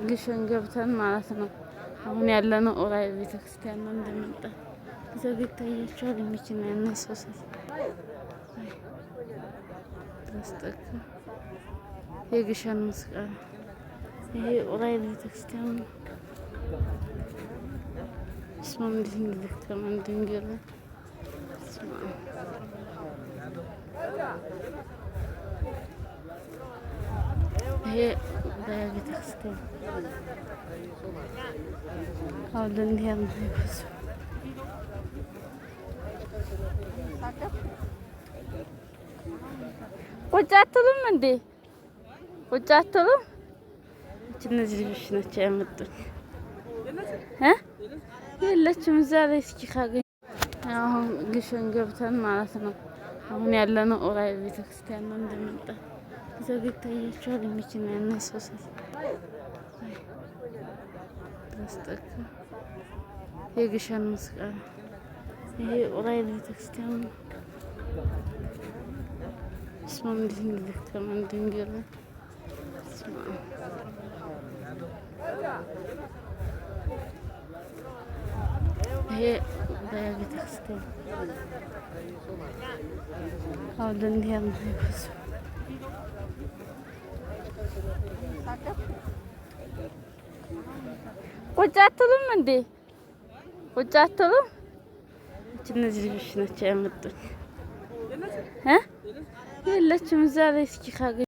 ግሸን ገብተን ማለት ነው። አሁን ያለነው ዑራኤል ቤተክርስቲያን ነው። እንደመጣ እዛ ጋ ይታያችኋል። መኪና ያነሰው ሰው ታስጠጋ የግሸን መስቀል ይሄ ዑራኤል ቤተክርስቲያን ነው። ስማ እንዴት እንደደከመ ድንግል ስማ። ይሄ በቤተክርስቲያን አሁን ልንሄድ ነው። ይብሱ ቁጭ አትሉም እንዴ? ቁጭ አትሉም? እነዚህ ልጆች ናቸው ያመጡኝ እ የለችም እዛ ላይ እስኪ ካገኝ አሁን ግሸን ገብተን ማለት ነው። አሁን ያለነው ዑራኤል ቤተክርስቲያን ነው። እንደመጣ እዛ ጋ ይታያችኋል። መኪና ያነሰው ሰው ታስጠጋ የግሸን መስቀል ይሄ ዑራኤል ቤተክርስቲያን ነው። ስማ እንዴት እንደደከመ ድንግል ስማ። ይሄ በቤተክርስቲያን አሁን ልንሄድ ነው። ይብሱ ቁጭ አትሉም እንዴ? ቁጭ አትሉም? እነዚህ ልጆች ናቸው ያመጡኝ እ የለችም እዛ ላይ እስኪ ካገኝ